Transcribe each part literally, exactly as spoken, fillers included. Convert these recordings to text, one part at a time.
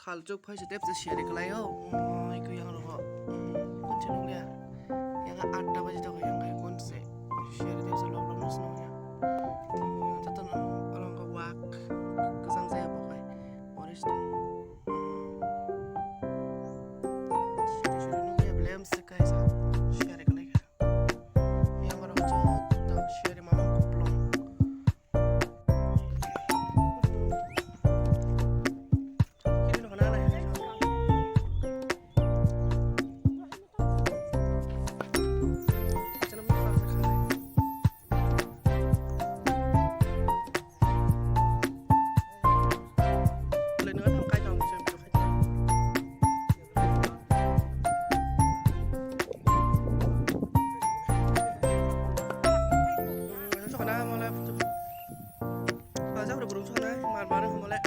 Khalchuk phai se tep se share khlai o. Iko yang rogo. Kun se nung ya. Yang atta baje ta yang kai kun se. Share tep se lok lok nung ya. Tato no along ka wak. Kasang saya bokai. Oris tu. Share share nung ya blem se kai sa. Share khlai ka. Yang orang jatuh share mamang kuplung. Pajak rok burung sona mar mar hamo le.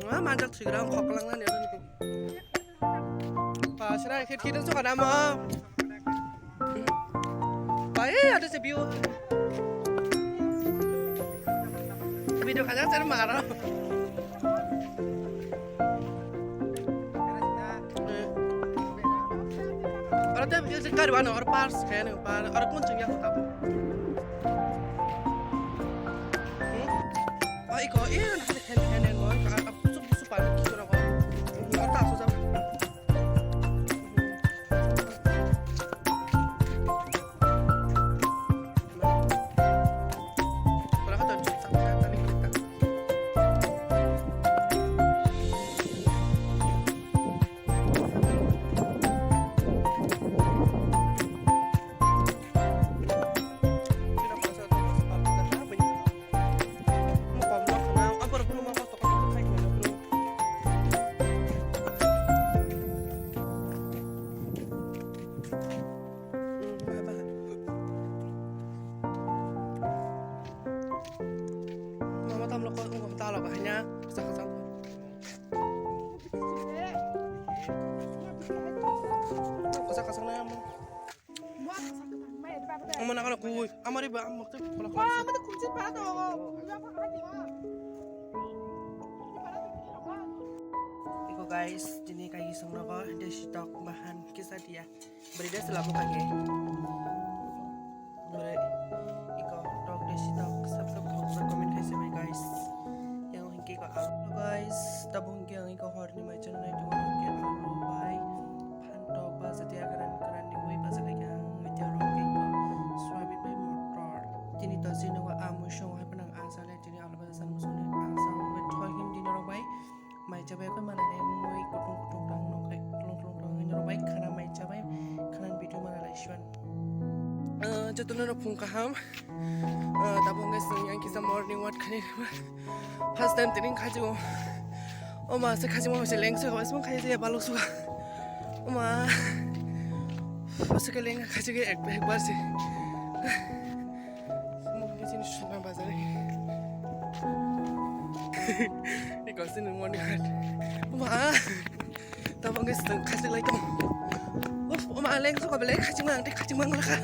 Wah, manjak thwi rang khok lang nani. Pasra khit khit sokana mo. Pai ada se view. Video kajak ser maro. Ora te isi kari wano ora pars kene par ora kun chingya ko tabu. Ai ko e na hade kene kene ko ka ap sup sup par ki ko ko. Ora ta so jam. Mama tamlo ko ungko talo bahai na kasa kasa. Kasa kasa na mo. Amo na kala kui amari ba amo te kola kola. Iko guys, tini kai song rogo desi tok bahan kisa dia. Beri dia selama kage. Beri iko tok desi tok sab sab comment kai sebai guys. Yang hingke ko ang guys, tabung ke ang iko hor ni mai channel itu hingke ang bai. Phantok ba setia karan karan ni bai ba setia yang media rok iko suabi bai motor. Tini to sini wa amu shong hai panang asale tini alba san musuni asang bai thoi hindi norok bai. Mai chabai ko manai nai mui kutung kutung tang nong khai kutung kutung tang nong bai khana mai chabai khana video mana lai shwan. Jotono no phung kaham. Tabung guys yang kisa morning walk khani. First time tini khaji o. O ma se khaji mo se leng se ko se khaji ya balok suka. O ma. O se ke leng khaji ke ek ek bar se. Mo ke sini shuna bazar. Ni ko sini morning walk. O ma. Tabang guys, tong khachik lai tong. Uf, oma aleng so kabele khachik mang, tei khachik mang lakha.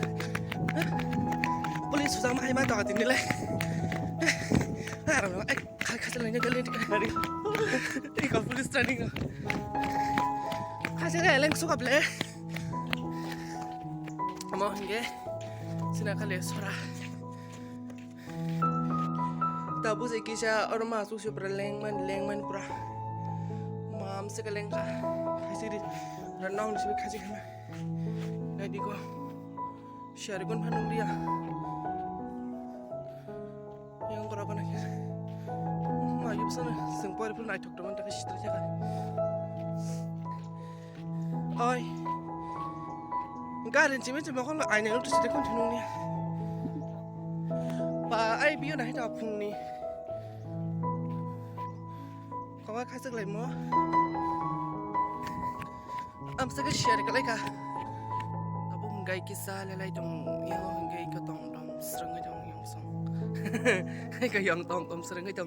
Police suja ma hai ma to tini le. Aro no, ai, khai khachik lai ne gele ni kari. Tei ko police training. Khachik lai aleng so kabele. Amo hingke sina khale sora. Tabuk se kisa oro ma asuk se pura lengman lengman pura. Mam se keleng ka. Khasi ri. Ranong ni se khasi khama. Nai di ko. Share kon phanung dia. Yang kora kona kisa. Ma yup sana sing pori pun nai thok teman tak sitra jaga. Oi. Garin chimi chimi kholo aina nung tusi dekun thunung ni. Ba ai biyo nahi ta phung ni. Kawa khasik lai mo. Am sagi share kalai ka. Abo hinggai kisa lelai tong yang hinggai ka tong tong srang tong yang song. Ka yang tong tong srang tong.